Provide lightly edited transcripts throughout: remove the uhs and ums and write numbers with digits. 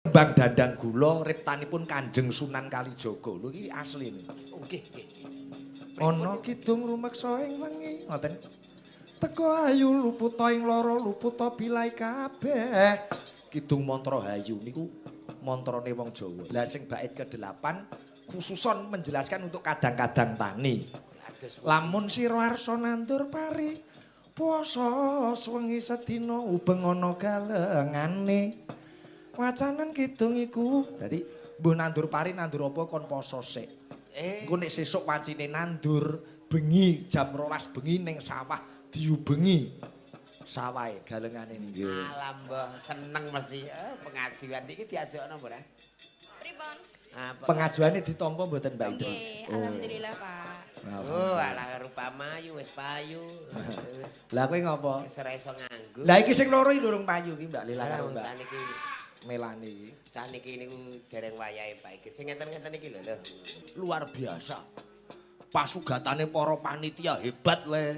Tembang Dandang Gula riptanipun Kanjeng Sunan Kalijaga. Lho iki asline. Oh, nggih, nggih. Ana kidung rumeksa ing wengi, ngoten. Teka ayu luputa ing lara luputa bilai kabeh. Kidung mantra hayu niku mantrane wong Jawa. Lah sing bait ke-8 khususon menjelaskan untuk kadang-kadang tani. Ados. Lamun sira arsa nandur pari, puasa suwengi sedina ubeng ana galengane. Wacanen kidung iku. Dadi mbuh nandur pari nandur apa kon poso sik. Engko nek sesuk wacine nandur bengi jam 12 bengi ning sawah diubengi sawahe galengane niki. Alah mbah seneng mesti pengajian iki diajokno apa ora? Pripun? Ah, Pengajuane ditampa mboten Mbak Idri? Nggih, alhamdulillah, Pak. Oh, alah rupa mayu wis payu. Wis Lah kowe ngopo? Wis ora iso nganggo. Lah iki sing loro iki durung payu iki Mbak Lila karo Lah Mbak cah niki Melani iki. Cah niki niku dereng wayahe Pak iki. Sing ngeten-ngeten iki lho lho. Luar biasa. Pasugatane para panitia hebat le.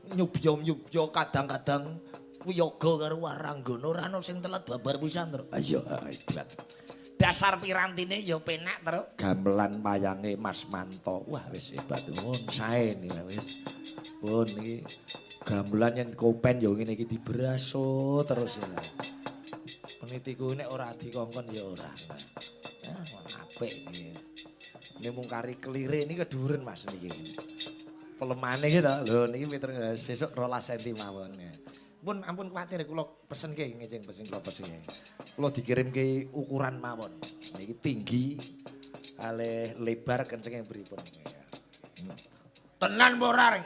Nyubya-nyubya kadang-kadang wiyaga karo waranggana ora ono sing telat babar pisan, Tru. Iya, hebat. Dasar pirantine ya penak, Tru. Gamelan wayange Mas Manto. Wah, wis hebat. Pun sae niki wis. Pun iki gamelan yen kopen ya ngene iki dibraso terus ya. Penitiku nek ora dikongkon ya ora. Ah, apik iki. Ini mung kari kelire ini keduren Mas niki. Pelemane iki to. Lho niki meter sesuk 12 cm mawon. Pun ampun kuwatir kula pesenke ngeceng pesen kula pesenke. Kula dikirimke ukuran mawon. Niki tinggi kalih lebar kencenge pripun. Tenan apa ora, Ring?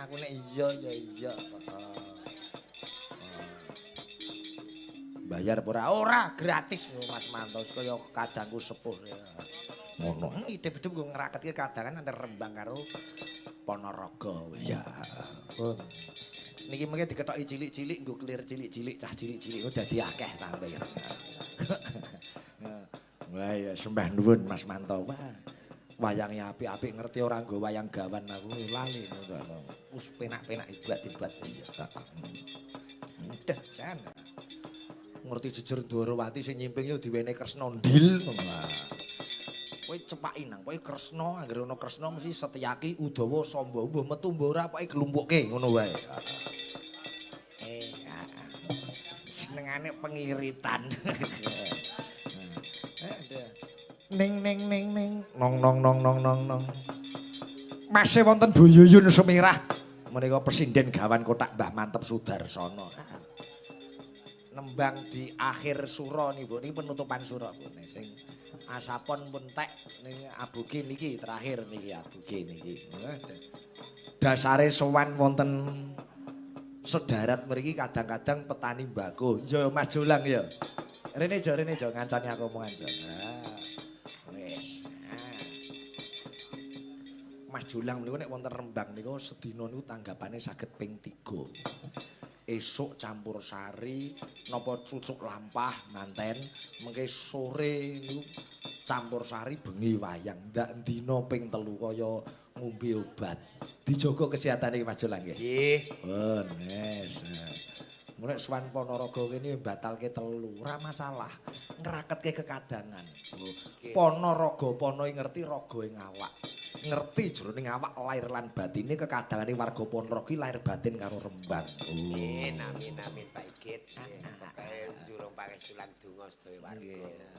Aku nek iya ya iya. Bayar apa ora? Ora, gratis Mas Manto kaya kadangku sepuh. Ngono. Hidup-hidup nggo ngraketke kadangan antar Rembang karo Ponorogo. Iya. Pun. Niki mengke diketoki cilik-cilik nggo kelir cilik-cilik, cah cilik-cilik kok dadi akeh tambah. Wah ya sembah nuwun Mas Manto. Wah. Wayange apik-apik ngerti ora nggo wayang gawan aku lali ngono. Wis penak-penak hebat-hebat iya. Udah jan. Ngerti jejer Dwarawati sing nyimping yo diwene Kresna ndil. Kowe cepaki nang, kowe Kresna, anggere ana Kresna mesti Setyaki, Udawa, Samba, mbuh metu mbuh ora pokoke glumpukke ngono wae. Senengane pengiritan. Ning ning ning ning nong nong nong nong nong nong. Mase wonten Bu Yuyun Sumirah menika presiden gawan kotak Mbah Manteb Sudarsono. Nembang di akhir sura nih Bu, niki penutupan sura Bu sing asapon pun tek ning abuge niki terakhir niki abuge niki. Dasare sowan wonten sedarat mriki kadang-kadang petani mbako. Ya Mas Jolang ya. Rene jo ngancani aku omongan jo. Nah, wis. Nah. Mas Jolang niku nek wonten Rembang niku sedina niku tanggapane saged ping 3. Esuk campur sari napa cucuk lampah manten, mengke sore niku campur sari bengi wayang. Ndak dina ping 3 kaya ngombe obat. Dijaga kesehatane Mas Jolang nggih. Nggih. Pun wis. Nek sowan Ponorogo kene batalke 3, ora masalah. Ngraketke kekadangan. Ponorogo pono ngerti raga ing awak. Ngerti jroning awak lahir lan batine kekadangane warga Ponorogo lahir batin karo Rembang. Amin amin amin Pak Igit. Pokoke njurung pangestulan donga sedaya warga.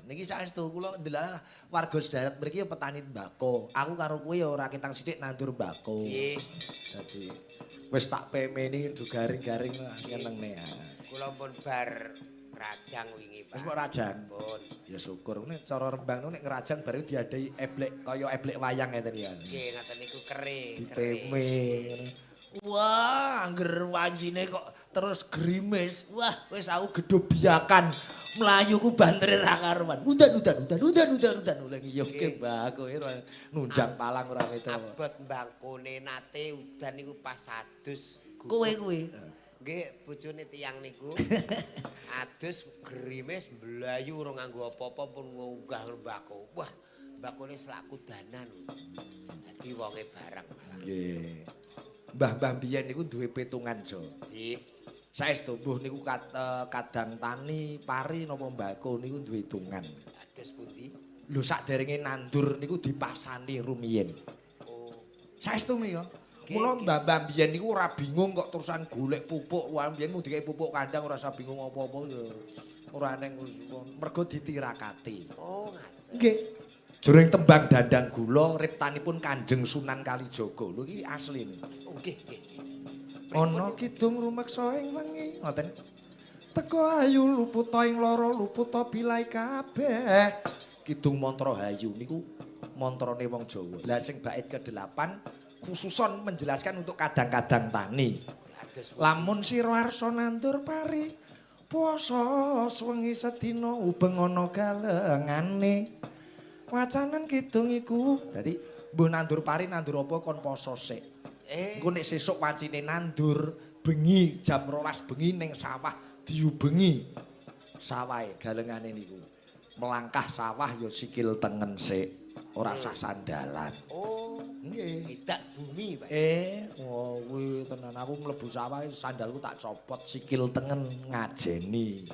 Niki saestu kula ndelok warga sedarat mriki ya petani mbako. Aku karo kowe ya ora ketang sithik nandur mbako. Nggih. Dadi wis tak pemeni do garing-garing nyenengne. Kula pun bar rajang wingi Pak. Wis mbok rajang. Pun. Ya syukur nek cara Rembang nek ngrajang baru diadahi eblek kaya eblek wayang ngeten ya. Nggih ngoten niku kere. Dipeme. Wah, angger wancine kok terus grimis. Wah, wis aku gedobiakan. Mlayu ku bantere ra karuan. Udan udan udan udan udan udan. Oleh ngiyuhke mbako nunjang palang ora metu. Abot mbangkone nate udan niku pas adus. Kowe kuwi. Nggih, bojone tiyang niku. Adus grimis mlayu ora nganggo apa-apa pun ngunggah mbako. Wah, mbakone selak kudanan. Dadi wonge barang malah. Nggih. Mbah-mbah biyen niku duwe petungan, Jo. Nggih. Saestu mbuh niku kadang tani pari napa mbako niku duwe hitungan. Dados pundi? Lho sakderenge nandur niku dipasani rumiyin. Oh. Saestu menika. Mula mbah-mbah biyen niku ora bingung kok terusan golek pupuk. Wah biyen mung dikeki pupuk kandang ora usah bingung apa-apa ya. Ora neng mergo ditirakati. Oh, ngaten. Nggih. Jroning tembang dandang gula riptanipun Kanjeng Sunan Kalijaga. Lho iki asline. Oh, nggih, nggih. Ana kidung rumeksa ing wengi, ngoten. Teka ayu luputa ing lara luputa bilai kabeh. Kidung mantra hayu niku mantrane wong Jawa. Lah sing bait ke-8 khususon menjelaskan untuk kadang-kadang tani. Lamun sira arsa nandur pari, puasa suwengi sedina ubeng ana galengane. Wacanan kidung iku. Dadi mbuh nandur pari nandur apa kon poso sik. Engko nek sesuk wancine nandur bengi jam 12 bengi ning sawah diubengi sawahe galengane niku. Melangkah sawah ya sikil tengen sik, ora usah sandalan. Oh, nggih. Ngidak bumi, Pak. Oh kuwi tenan aku mlebu sawah sandalku tak copot sikil tengen ngajeni.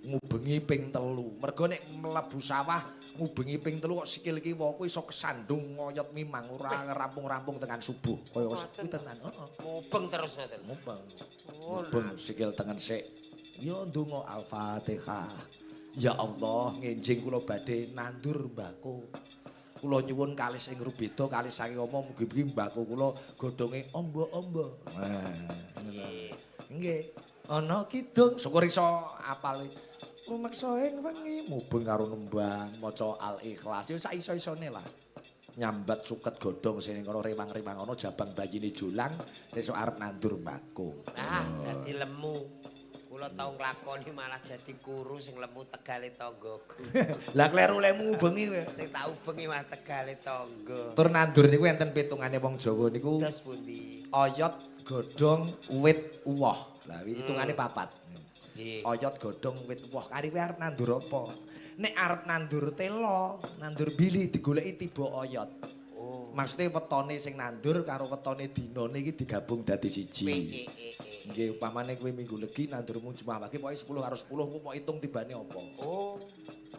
Ngubengi ping 3. Mergo nek mlebu sawah ngubengi ping 3 kok sikil iki wae iso kesandung ngoyot mimang ora rampung-rampung tekan subuh. Kaya kuwi tenan, heeh. Mubeng terus ngoten. Mubeng. Mubeng sikil tengen sik. Ya ndonga Al-Fatihah. Ya Allah, ngenjing kula badhe nandur mbako. Kula nyuwun kalis ing rubeda, kalis saking ama mugi-mugi mbako kula godhonge amba-amba. Nah, nggih. Ana kidung syukur iso apal. Rumeksa ing wengi mubeng karo nembang maca Al-Ikhlas ya sak iso-isone lah. Nyambat suket godhong sing ning kono rewang-rewang ana jabang bayine jolang sesuk arep nandur mbako. Ah, dadi lemu. Kula tau nglakoni malah dadi kuru sing lemu tegale tanggaku. Lah kleru lemu bengi kowe. Sing tak ubengi malah tegale tangga. Tur nandur niku enten pitungane wong Jawa niku. Dos pundi? Oyot, godhong, wit, uwoh. Lah hitungane papat. Oyot, godhong, wit, uwoh. Kari kowe arep nandur apa? Nek arep nandur tela, nandur bili digoleki tiba oyot. Oh. Maksude wetone sing nandur karo wetone dinane iki digabung dadi siji. Nggih, upamane kowe minggu legi nandurmu Jumat wage pokoke 10 karo 10 ku mok hitung tibane apa. Oh.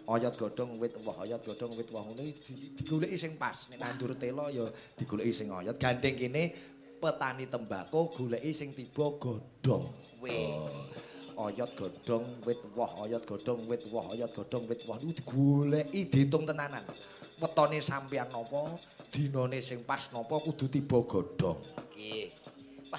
Oyot, godhong, wit, uwoh, oyot, godhong, wit, uwoh ngono iki digoleki sing pas. Nek nandur tela ya digoleki sing oyot. Gandeng kene petani tembako goleki sing tiba godhong. Wih. Oyot godhong wit woh, oyot godhong wit woh, oyot godhong wit woh niku digoleki diitung tenanan. Wetone sampeyan napa, dinane sing pas napa kudu tiba godhong. Nggih.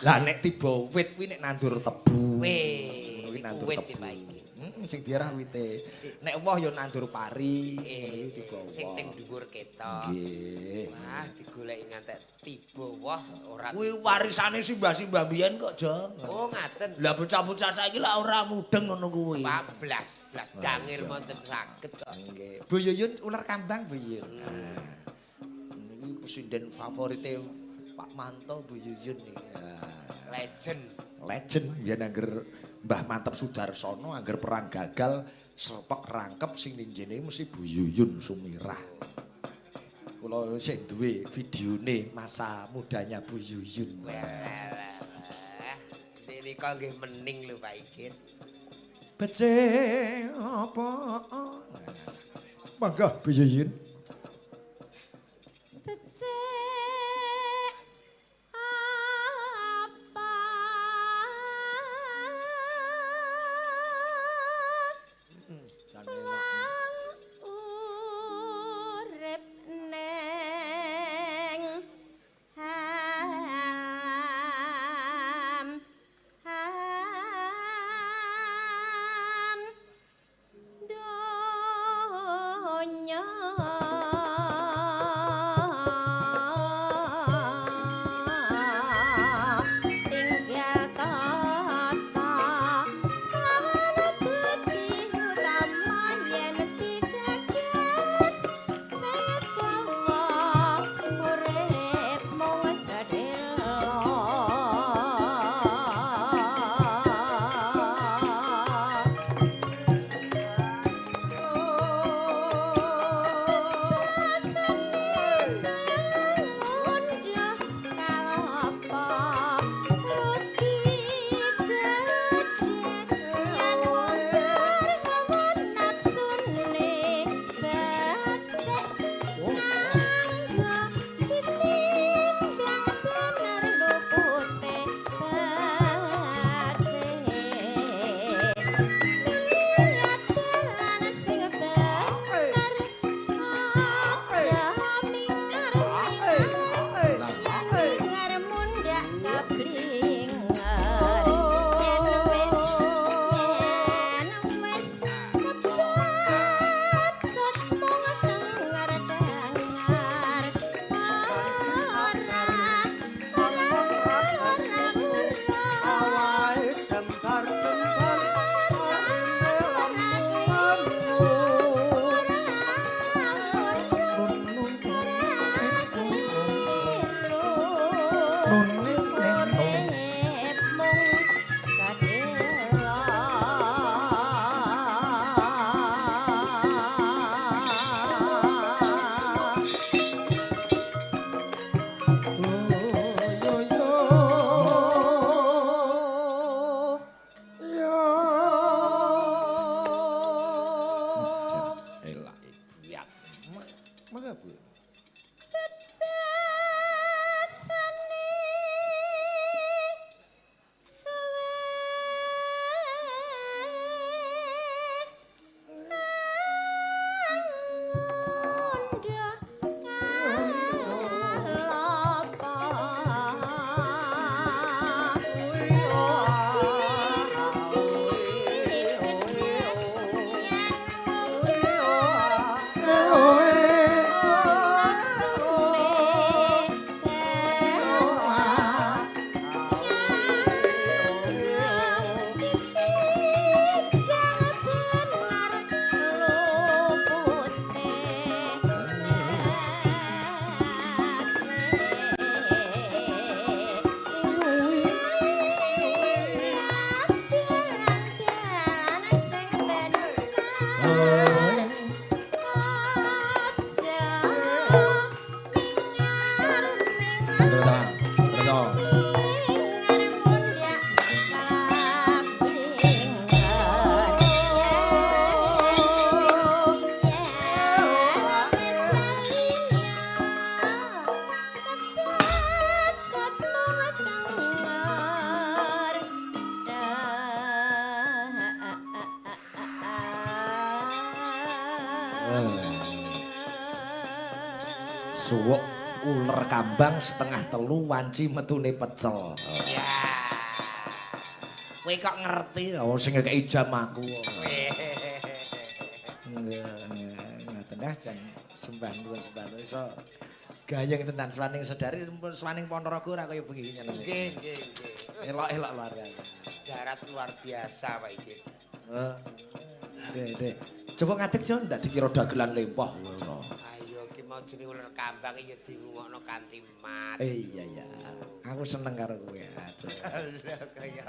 Lah nek tiba wit kuwi nek nandur tebu. Wih, kuwi nandur wit tebu. iki. Heeh, sing diarah wite. Nek woh ya nandur pari, ngono kuwi tiba woh. Sing teng dhuwur ketok. Nggih. Wah, digoleki ngantek tiba woh ora. Kuwi warisane simbah-simbah biyen kok, Jo. Oh, ngaten. Lah bocah-bocah saiki lak ora mudeng ngono kuwi. Pak blas blas dangir mboten saged kok. Nggih. Bu Yuyun ular kambang Bu Yuyun. Niki presiden favorite Pak Manto Bu Yuyun niki. Legend. Legend yen angger Mbah Manteb Sudarsono angger perang gagal srepek rangkep sing ning jene mesti Bu Yuyun Sumirah. Kula sik duwe videone masa mudanya Bu Yuyun. Wah. Nika nggih mening lho Pak Igit. Becik apa? Mangga Bu Yuyun. Becik apa? Wong urip neng ham ham donya. Bu. Bebasane suwe ngundha kalopo. Suwuk uler kambang 2:30 wanci metune pecel. Ya. Kowe kok ngerti? Oh sing ngekeki jam aku. Ngoten dah jan sembah nuwun sembah nuwun iso gayeng tenan swaning sedari swaning Ponorogo ora kaya bengi ngene. Nggih, nggih, nggih. Elok-elok luar biasa. Darat luar biasa Pak iki. Heeh. Dek, dek. Coba ngadeg Jo ndak dikira dagelan lempoh ngono. Ayo iki mau jenenge uler kambang ya dirungokno kanthi mat. Iya iya. Aku seneng karo kowe. Aduh. Lho kaya.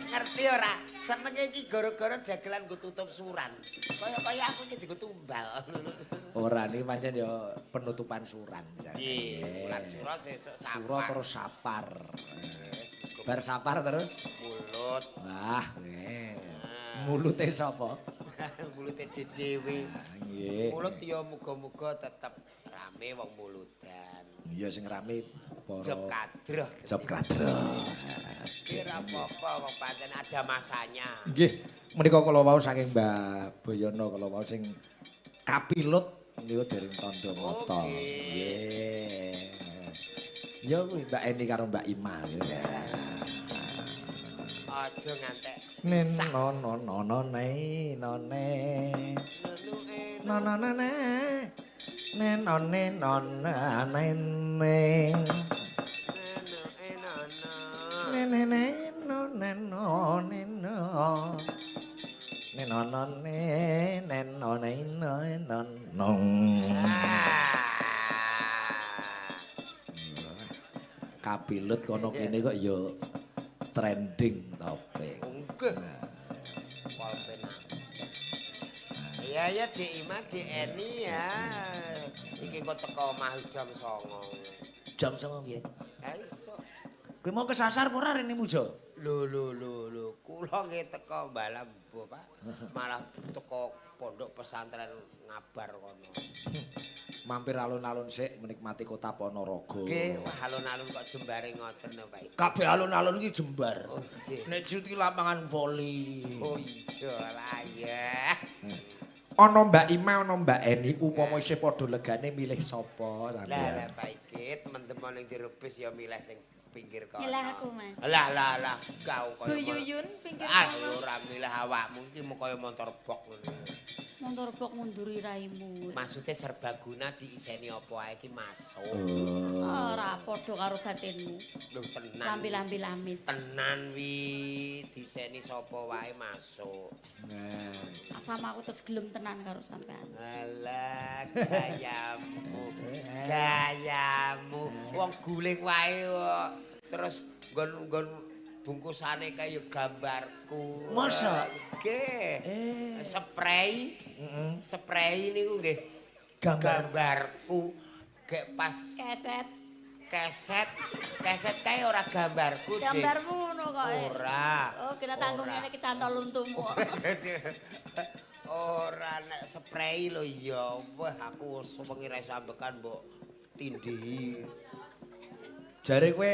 Ngerti ora? Senenge iki gara-gara dagelan nggo tutup suran. Kaya-kaya aku iki dienggo tumbal. Ora niki pancen ya penutupan suran. Nggih, bulan sura sesuk sapar. Sura terus sapar. Bar sapar terus mulut. Wah, nggih. Mulute sapa? Mulute dhewe. Nggih. Mulut ya muga-muga tetep rame wong muludan. Iya sing rame para Job kadroh. Job kadroh. Ora apa-apa wong pancen ada masanya. Nggih, menika kala wau saking Mbah Boyono kala wau sing kapilut niku dereng tandha mata. Nggih. Ya kuwi Mbak Eni karo Mbak Ima. Aja ngantek. Nen no no no no ne no ne. No no no ne. Ne no ne no na ne ne. Ne ne ne no ne no ne no. Ne no no ne ne no ne no no no. Kapilut kono kene kok ya trending topik. Nggih. Pol penak. Iya ya Dik Ima, Dik Eni ya. Iki kok teko omah jam 09.00. Jam 09.00 piye? Ha iso. Kowe mau kesasar apa ora rene Mujo? Lho lho lho lho, kula nggih teko Balambo, Pak. Malah teko pondok pesantren ngabar kono. Mampir alun-alun sik menikmati kota Ponorogo. Nggih, wah alun-alun kok jembare ngoten lho, Pak. Kabeh alun-alun iki jembar. Oh, iya. Nek iki lapangan voli. Oh iya lah ya. Ana Mbak Ima, ana Mbak Eni, upama isih padha legane milih sapa Lah sampeyan? lah Pak Ikit mendem ning jero bis ya milih sing pinggir kono. Milih aku, Mas. Lah lah lah, kau kaya Bu Yuyun pinggir Ah, kono. ora milih awakmu iki mung kaya motor bok ngono. Motor bok ngunduri raimu. Maksude serbaguna diiseni apa ae iki masuk. Ora padha karo batinmu. Lho tenan. Lambi-lambi lamis. Tenan wi, diiseni sapa wae masuk. Nah, Sama aku terus gelem tenan karo sampean. Alah, gayamu. Gayamu. Wong guling wae kok. Terus nggon-nggon bungkusane kaya gambarku. Masa? Nggih. Spray. Heeh. Spray niku nggih Gambar. gambarku. Gek pas Keset. keset, keset kae ora gambarku, Dik. Gambarmu ngono kok. Ora. Oh, kira tanggung Ora. ngene kecantol untumu. Ora nek sprei lho iya. Wah, aku wengi ra iso ambekan mbok tindhihi. Jare kowe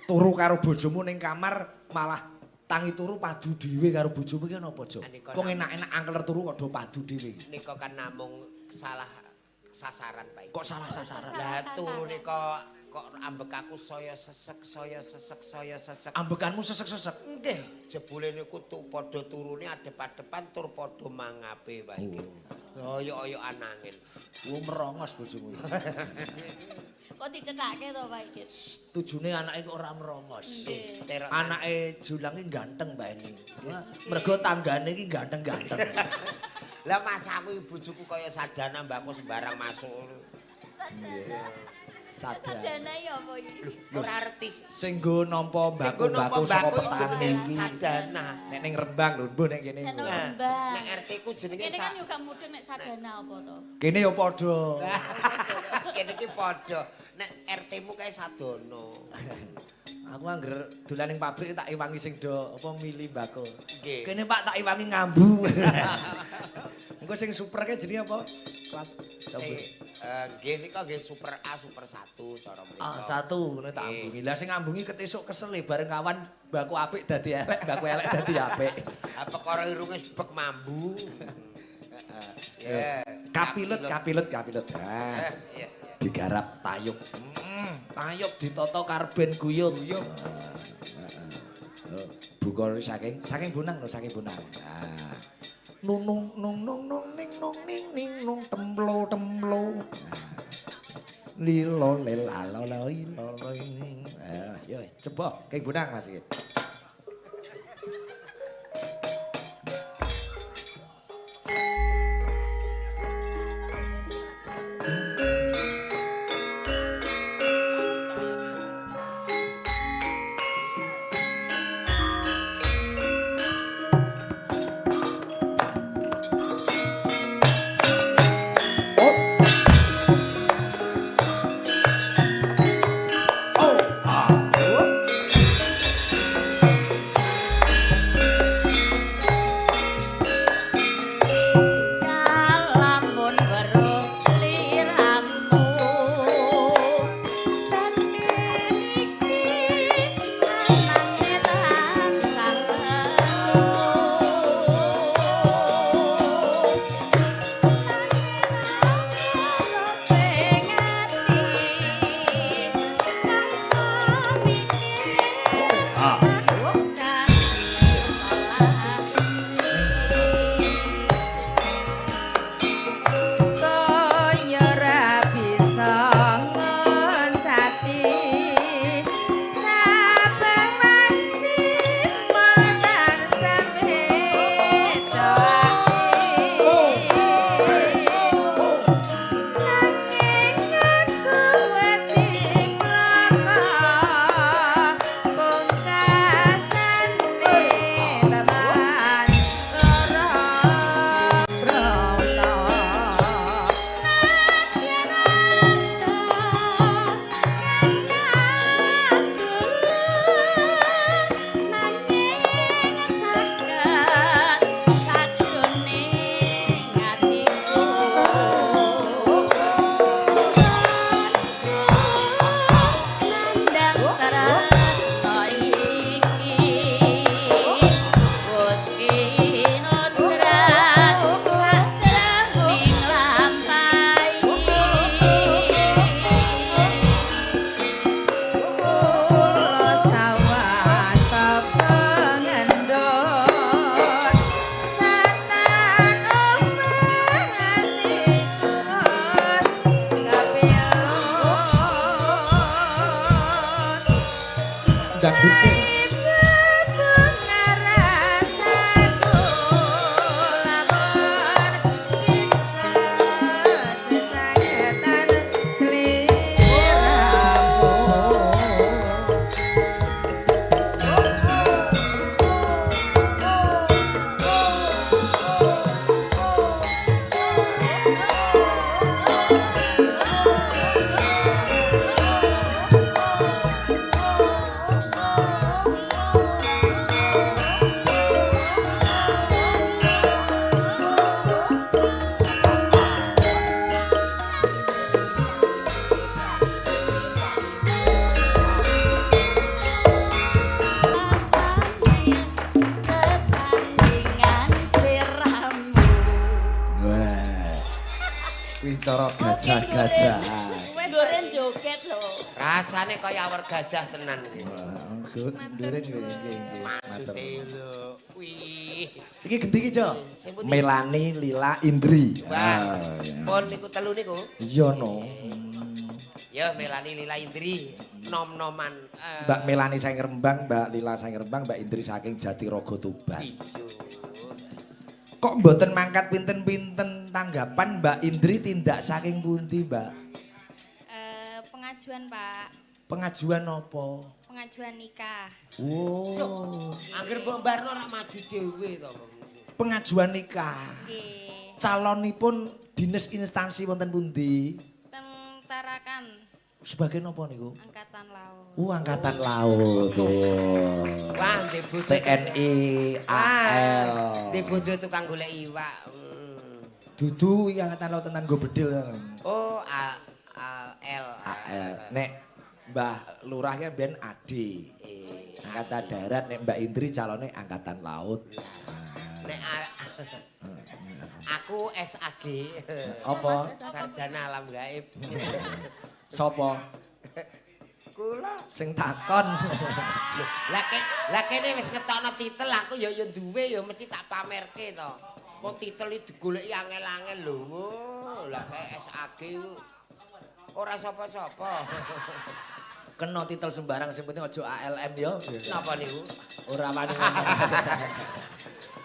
turu karo bojomu ning kamar malah tangi turu padu dhewe karo bojomu iki napa, Jo? Wong enak-enak angler turu kok do padu dhewe. Nika kan namung salah sasaran, Pak. Kok salah sasaran? Lah turu nika kok ambek aku saya sesek, saya sesek, saya sesek. Ambekanmu sesek-sesek. Nggih, jebule niku tu padha turune adep-adepan tur padha mangape, Pak iki. Oyok-oyokan angin. Wo merongos bojomu. Kok dicethake to, Pak iki? Tujune anake kok ora merongos. Nggih. Anake Julang iki ganteng, Mbak Eni. Mergo tanggane iki ganteng-ganteng. Lah mas aku bojoku kaya sadana mbakku sembarang masuk. Nggih. Sadana. Sadana ya apa iki? Ora artis. Sing nggo nampa mbako-mbako saka petani iki. Sadana. Nek ning Rembang lho, mbuh nek kene. Rembang. Nek RT ku jenenge Kene kan juga mudeng nek sadana apa to? Kene ya padha. Kene iki padha. Nek RT-mu kae Sadono. Aku angger dolan ning pabrik tak iwangi sing do apa mili mbako. Nggih. Kene Pak tak iwangi ngambu. Engko sing super ke jenenge apa? Kelas nggih nika nggih super A super 1 cara mriko. Ah, 1 ngono tak ambungi. Lah sing ngambungi ketesuk kesel e bareng kawan mbako apik dadi elek, mbako elek dadi apik. Ha perkara irunge bek mambu. Heeh. Kapilut, kapilut, kapilut. Ah. Iya. Digarap tayub. Tayub ditata karben guyub. Guyub. Buka saking saking bonang lho, saking bonang. Ah. Nung nung nung nung nung ning nung ning ning nung templo templo. Lilo lela lo lo lo lo. Yo coba kayak bonang Mas iki. Oh. Oh. Ah. Cara gajah-gajah. Wes goren joget lho. Rasane kaya awar gajah tenan iki. Nduren nggih nggih. Maksude lho. Wih. Iki gendi iki, Jo? Melani, Lila, Indri. Wah. Pun niku telu niku. Iya no. Ya Melani, Lila, Indri nom-noman. Mbak Melani saking Rembang, Mbak Lila saking Rembang, Mbak Indri saking Jatirogo Tuban. Iya. Kok mboten mangkat pinten-pinten tanggapan Mbak Indri tindak saking pundi, Mbak? Pengajuan, Pak. Pengajuan apa? Pengajuan nikah. Wow. Angger mbok mbarno ora maju dhewe to. Pengajuan nikah. Nggih. Calonipun dinas instansi wonten pundi? Teng Tarakan Sebagai napa niku? Angkatan Laut. Angkatan Laut. Oh. Wah, ndek bojo TNI AL. Ndek bojo tukang golek iwak. Dudu iki Angkatan Laut tenan nggo bedil. Oh, A A L AL. Nek Mbah Lurah ki ben AD. Angkatan Darat, nek Mbak Indri calone Angkatan Laut. Nek aku SAG. Apa? Sarjana Alam Gaib. Sopo? Kula sing takon. Lah kene wis ngetokno titel aku ya ya duwe ya mesti tak pamerke to. Wong titel iki digoleki angel-angel lho. Lah kayak SAG ora sapa-sapa. Kena titel sembarang sing penting aja ALM ya. Napa niku? Ora wani ngomong.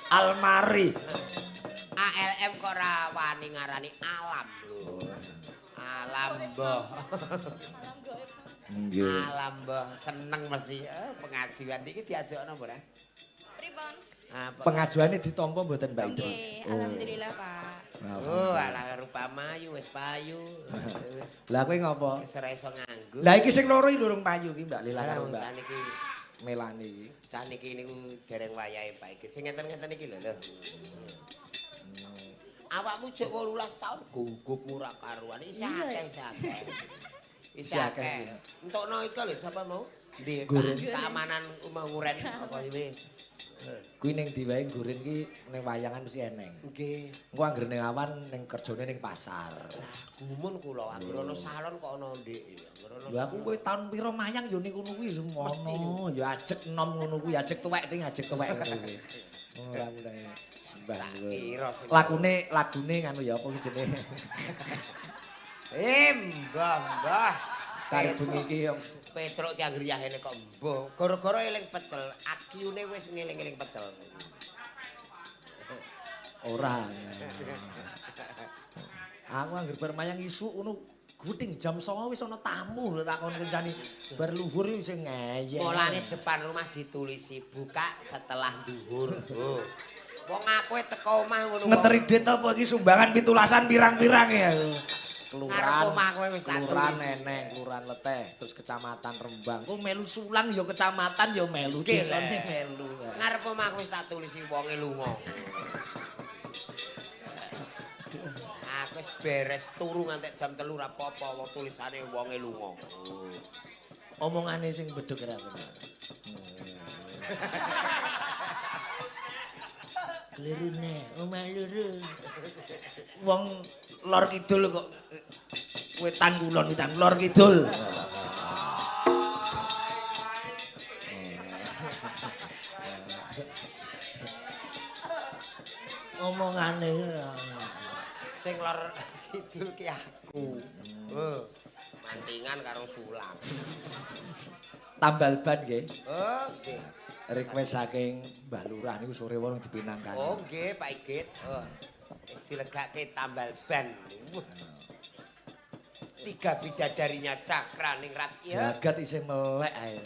Almari. ALM kok ora wani ngarani alam lho. Alam mbah. Nggih. Alam mbah seneng mesti pengajian iki diajakno apa ora? Pripun? Pengajuane ditampa mboten Mbak Indri? Nggih, alhamdulillah Pak. Oh, alah rupa mayu wis payu. Lah kowe ngopo? Wis ora iso nganggo. Lah iki sing loro iki durung payu iki Mbak Lila karo Mbak Niki Melani iki. Cah niki niku dereng wayahe Pak iki. Sing ngeten-ngeten iki lho lho. Awakmu jek 18 taun gugup ora karuan. Isih akeh, isih akeh. Isih akeh. Entokno iki lho sapa mau? Ndi keamanan omah nguren apa iki? Kuwi ning ndi wae nggurin ki ning wayangan mesti eneng. Nggih. Engko anggere ning awan ning kerjane ning pasar. Lah gumun kula anggere ana salon kok ana ndeke. Lho aku kowe taun pira mayang ya ning kono kuwi semono. Ya ajeg enom ngono kuwi, ajeg tuwek ding ajeg tuwek ngono kuwi. Ora mulai sembah. Lagune lagune nganu ya apa ki jenenge? Mbah, mbah. Tarik bengi iki Petruk ki anggere yahene kok mbuh. Gara-gara eling pecel, akiune wis ngeling-eling pecel. Ora. Aku anggere bar mayang isuk ngono guting jam 09.00 wis ana tamu lho takon kencani. Bar luhur wis ngeyel. Mulane depan rumah ditulisi buka setelah duhur. Oh. Wong aku teko omah ngono. Ngeteri dit apa iki sumbangan 17-an pirang-pirang ya. Kelurahan, kelurahan Neneng, kelurahan Leteh, terus kecamatan Rembang. Kok melu Sulang ya kecamatan ya melu, desane melu. Ngarep omah wis tak tulisi wonge lunga. Aku wis beres turu ngantek jam 3 ora apa-apa wong tulisane wonge lunga. Omongane sing bedhek ora bener. Klirune omah loro. Wong lor kidul kok wetan kulon wetan lor kidul. Omongane sing lor kidul ki aku. Oh, mantingan karo Sulang. Tambal ban nggih. Oh, nggih. Request saking Mbah Lurah niku sore wong dipinangkani. Oh, nggih Pak Igit. Oh. Wis dilegake tambal ban. Tiga bidadarinya Cakra Ningrat ya. Jagat isih melek ae.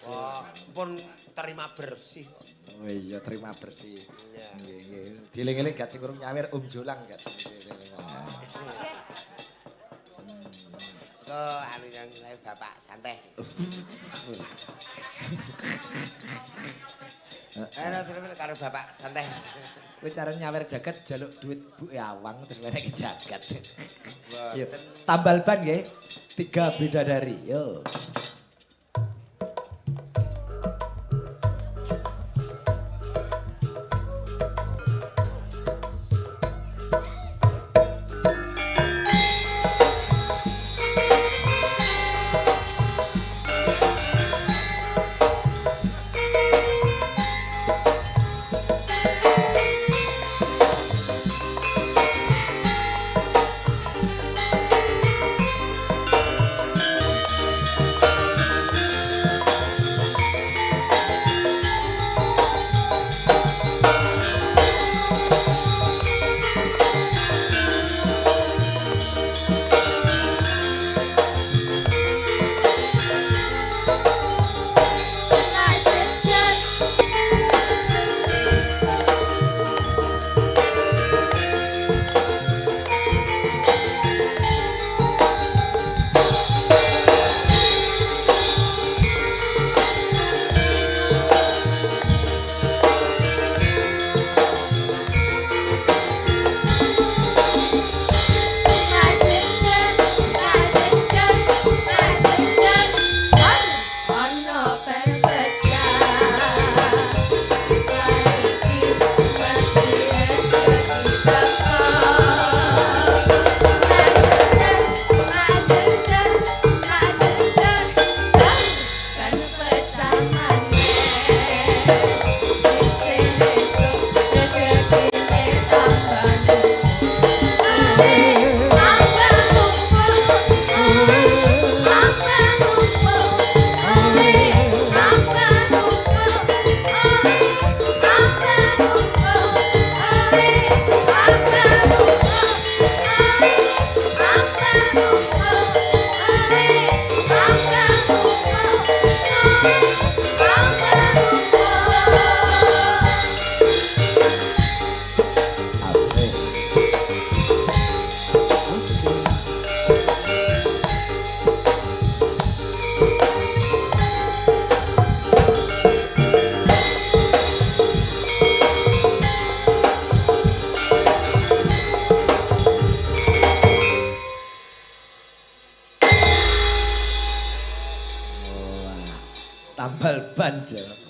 Wah, pun terima bersih. Oh iya, terima bersih. Nggih, nggih. Dieling-eling gak sing urung nyawir Om Jolang gak. Ke anu yang saya Bapak santai. Sering karo Bapak santai. Kowe cara nyawer jagat jaluk duit Bu Awang terus meneh jagat. Yo, tambal ban nggih. 3 bidadari. Yo.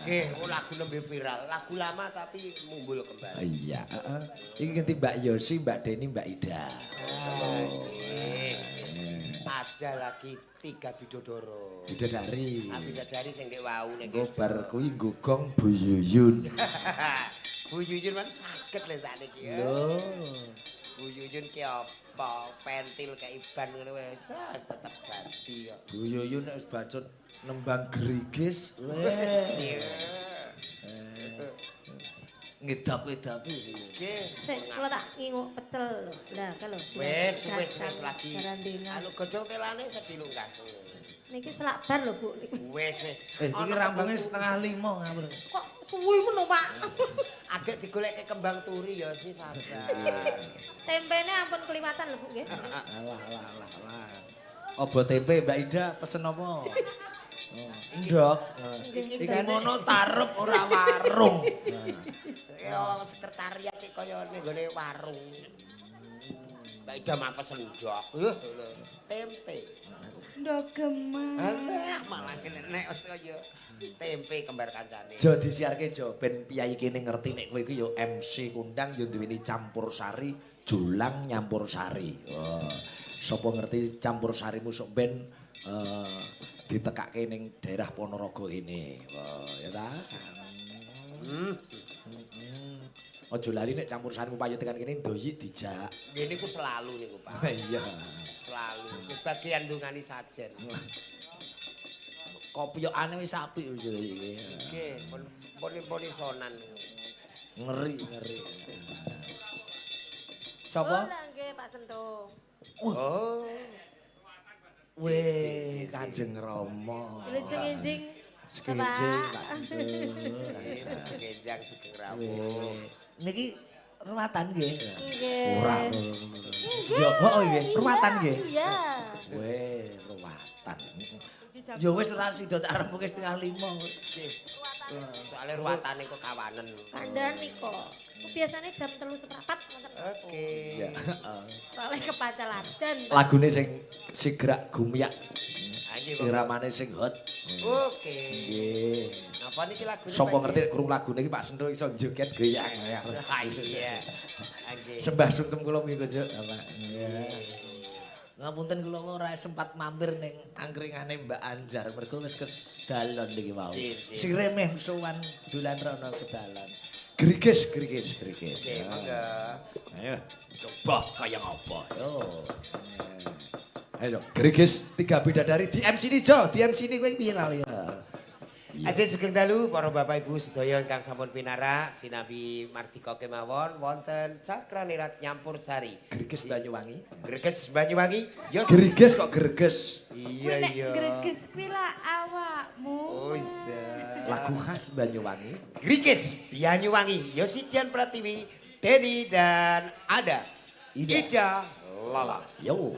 Nggih, oh, lagu nembe viral, lagu lama tapi mumbul kembali. Iya, heeh. Iki ganti Mbak Yosi, Mbak Deni, Mbak Ida. Nggih. Ada lagi tiga bidodoro. Bidadari. Ah, bidadari sing ndek wau nek. Engko bar kuwi nggugong Bu Yuyun. Bu Yuyun kan saged lho sakniki. Lho. Bu Yuyun ki apa? Pentil keiban ngono wis tetep ganti kok. Bu Yuyun nek wis bacut nembang gerigis, weh. Ngedap-edapi. Nggih. Sik, kula tak nginguk pecel lho. Lah, ka lho. Wis wis wis lagi. Garandengan. Anu godhong telane sediluk gas. Niki selak bar lho, Bu. Wis wis. Iki rambange 4:30 ngawur. Kok suwi ngono, Pak? Agek digolekke kembang turi ya sih sabar. Tempene ampun keliwatan lho, Bu nggih. Alah alah alah alah. Obo tempe Mbak Ida pesen apa? Ndok. Iki mono tarup ora warung. Ya sekretariat iki kaya ning gone warung. Mbak Ida mah pesen ndok. Tempe. Ndok gemas. Alah malah nek kaya tempe kembar kancane. Jo disiarke Jo ben piyayi kene ngerti nek kowe iku ya MC kondang ya duweni campur sari, julang nyampur sari. Oh. Sapa ngerti campur sarimu sok ben ditekake ning daerah Ponorogo kene. Wah, ya ta? Aja lali nek campur sarimu payu tekan kene ndoyik dijak. Nggih niku selalu niku, Pak. Iya. Selalu sebagian ndungani sajen. Kopyokane wis apik wis iki. Nggih, pun sonan. Ngeri, ngeri. Sapa? Oh, lah nggih Pak Sento. Oh. Weh, Kanjeng Rama. Wilujeng enjing. Sekenjing Pak Sento. Nggih, sugeng enjang sugeng rawuh. Niki ruwatan nggih. Nggih. Ora. Ya, heeh nggih, ruwatan nggih. Iya. Weh, ruwatan. Ya wis ora sida tak rembuke 4:30. Nggih. Soale ruwatane kok kawanen. Kandhani kok. Biasane jam 3.15 ngoten. Oke. Iya. Soale kepaceladan. Lagune sing sigrak gumyak, Nggih, Bapak. iramane sing hot. Oke. Nggih. Napa niki lagune? Sapa ngerti krungu lagune iki Pak Sento iso joget goyang. Iya. Nggih. Sembah sungkem kula minggu Juk, Bapak. Iya. Ngapunten kula ora sempat mampir ning angkringane Mbak Anjar mergo wis kesdalon niki wau. Sing remeh sowan dolan rono kedalan. Gerigis, gerigis, gerigis. Nggih, monggo. Ayo, coba kaya ngapa. Yo. Ayo, gerigis tiga bidadari di MC ini, Jo. Di MC ini kowe piye lali ya? Ajeng sugeng dalu para bapak ibu sedaya ingkang sampun pinarak sinabi mardika kemawon wonten Cakranirat Nyampur Sari. Greges Banyuwangi. Greges Banyuwangi. Yos. Greges kok greges. Iya iya. Greges kuwi lah awakmu. Oh iya. Lagu khas Banyuwangi. Greges Banyuwangi. Yosidian Pratiwi, Denny dan Ada. Ida. Ida Lala. Yo.